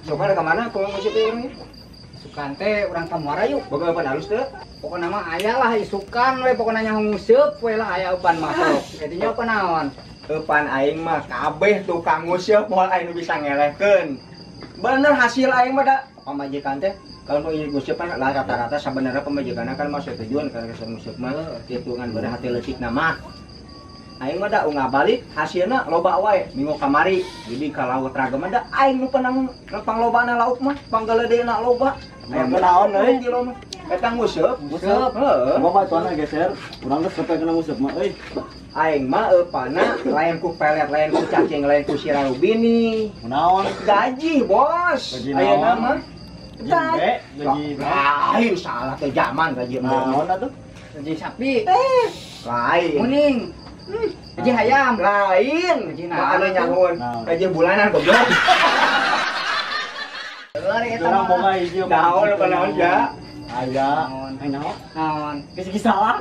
Sok ada ka mana kumaha nguseup urang ieu? Isukan teh urang ka muara yuk. Boga eupan alus teu? Pokona mah aya lah isukan we pokona nya nguseup we lah aya eupan mah sok. Jadinya eupan naon? Eupan aing mah kabeh tukang nguseup moal aing nu bisa ngelehkeun. Bener hasil aing mah da pamajikan teh kalau mau nguseup kan lah rata-rata sebenarnya pamajikanna kan masuk tujuan karena nguseup mah kitu ngan bener hati leutikna mah. Aing mah da unggal balik hasilna loba wae minggu kamari jadi ka laut ragam mah da aing nu penang panglobana lauk mah panggaledena loba. Aing naon euy kilo mah eta nguseup. Nguseup. Heeh. Bapak tuana geser, urang geus sampai kena nguseup mah euy. Aing mah eupana lain ku pelet, lain ku cacing, lain ku sirarubini. Naon? Gaji, Bos. Gaji ayeuna mah. Gaji. Lain salah teh zaman gaji naon atuh? Gaji sapi. Lain. Kuning. Gaji hayam. Lain. Gaji naon? Anu nyangun. Gaji bulanan goblok. Urang boga hiji. Naon naon ya? Aya. Aing naon? Naon? Geus siki salah.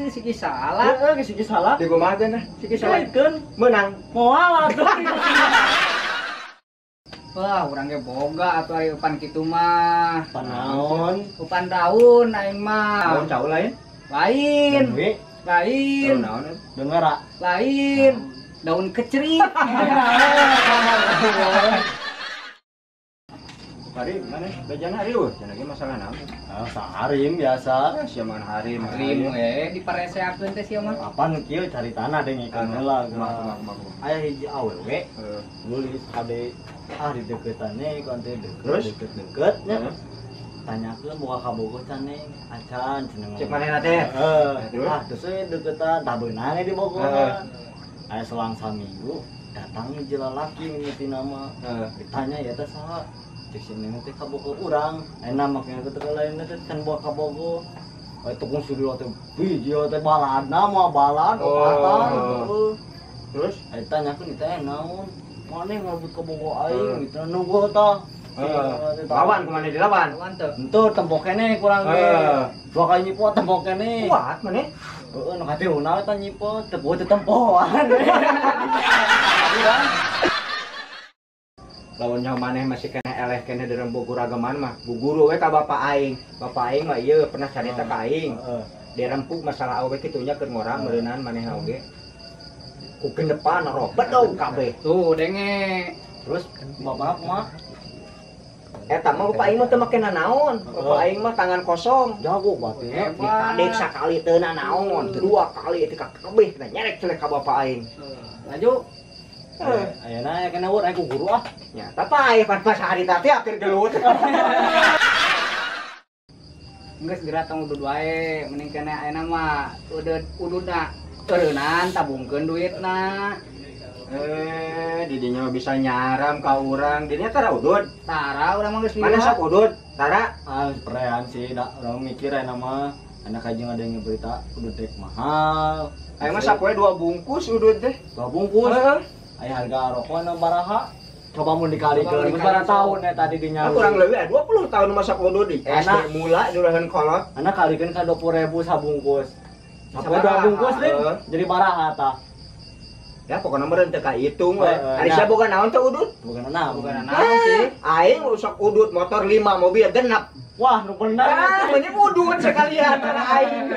Siki salah. Heeh, geus siki salah. Di kumaha teh nah? Siki salah. Menang. Moal atuh. Wah, urang ge boga atuh ari eupan kitu mah. Eupan naon? Eupan daun aing mah. Daun cau lain? Lain. Lain. Daun naon? Daun ngara. Lain. Daun keceri. Harim mana? Bejana riuh, cenah ge masalah naon? Ah, saharim biasa. Sia mah harim. Harim we dipareseakeun teh sia mah. Apaan kieu cari tanah dengekeun heula. Aya hiji awewe. Nulis kade ah di dekeutane ku ante deket deket nya. Tanyakeun boga kabogoh can neng acan cenah. Cek manehna teh. Heeh. Ah terus we deketan tah beunang di Bogor. Aya selang saminggu datang hiji lalaki mimiti nama. Ditanya ya teh saha? Cek si neng teh kabogoh urang. Ayeuna make teh lain teh can boga kabogoh. Aya tukang suri teh biji teh baladna mah balad opatan. Terus aya tanyakeun ditanya naon? Maneh ngerebut kabogoh aing gitu nunggu tah. Lawan kumaha dilawan? Lawan teu. Henteu tempo keneh kurang ge. Dua kali nyipot tempo keneh. Kuat maneh. Heeh, nu kateuna eta nyipot teu teu tempoan. Lawan nyaho maneh masih keneh eleh keneh dirembug ragaman mah. Bu guru we ka bapak aing. Bapak aing mah ieu pernah carita ka aing. Dirempug masalah awewe kitu nya keur ngora meureunan manehna oge. Ku gendepan robet dong kabeh. Tuh denge. Terus bapak kumaha? Eta mah bapak aing mah teu make nanaon. Bapak aing mah tangan kosong. Jago bapak. Ditadek sakali teu nanaon, dua kali itu ka kabeh teh nyerek celek ka bapak aing. Laju. Ayeuna aya kena wur aing ku guru ah. Nya, tapi pan pas harita teh akhir gelut. Geus geura tong udud wae, mending kena ayeuna mah udud ududna eureunnan tabungkeun duitna. Didinya mah bisa nyaram ka urang. Didinya tara udud. Tara urang mah geus Mana sok udud? Tara? Ah, perean sih da urang mikir ayeuna mah anak aja ada yang berita udud rek mahal. Ayeuna mah sapoe 2 bungkus udud teh. 2 bungkus? Heeh. Aya harga rokokna baraha? Coba mun dikalikeun sabaraha tahun eta di dinya. Kurang leuwih 20 tahun masak udud di. SD mula durahan kolot. Anak kalikeun ka 20.000 sabungkus. Sapoe 2 bungkus deh, jadi baraha tah. Ya pokoknya meureun teu kahitung we. Ari sia boga naon teh udud? Boga naon? Boga naon sih? Aing rusak udud motor 5 mobil genep. Wah, nu bener. Ah, mending udud sekalian aing.